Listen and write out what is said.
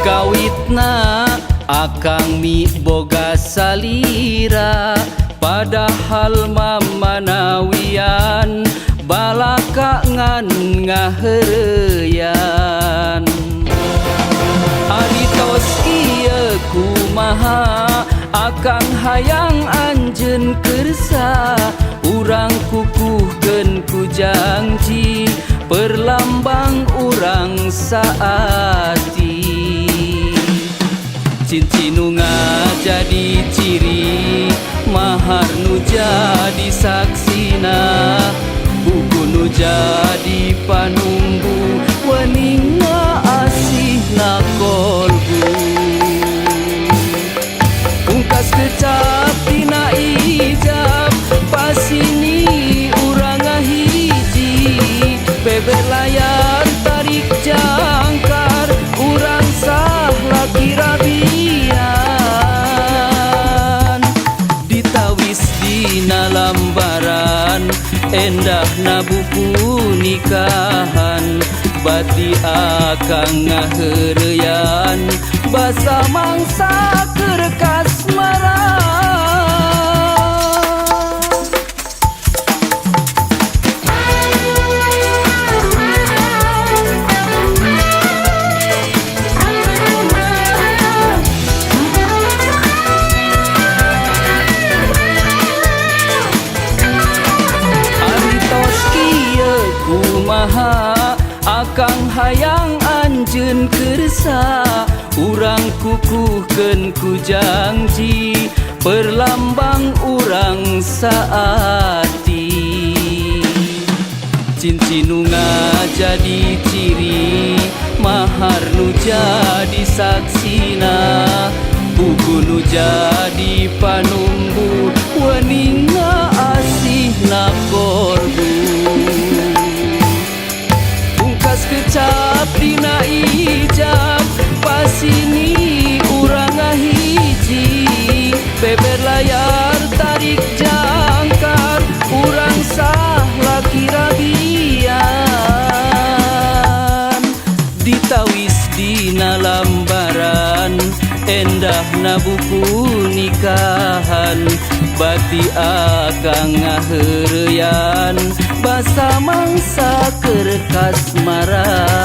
Kawitna akang mi boga salira, padahal mamanawian balaka ngan ngaheureuyan. Ari tos kieu kumaha akang hayang anjeun kersa, urang kukuhkeun ku janji perlambang urang saati. Cincin nu ngajadi ciri, mahar nu jadi saksina, buku nu jadi panumbu weninga asihna kolbu. Pungkas kecap dina ijab, pasini urang ngahiji, beber layar tarik jangkar, urang sah laki rabian. Ditawis dina lambaran, endahna buku nikahan, bati akang ngaheureyan basa mangsa keur kasmaran. Ari tos kieu kumaha akang hayang anjeun kersa, urang kukuhkeun ku janji perlambang urang saati. Cincin nu ngajadi ciri, mahar nu jadi saksina, buku nu jadi panumbu weninga asihna kolbu. Pungkas kecap dina ijab, pasini urang ngahiji, beber layar tarik jangkar, urang sah laki rabian. Ditawis dina lambaran, endahna buku nikahan, bati akang ngaheureyan basa mangsa keur kasmaran.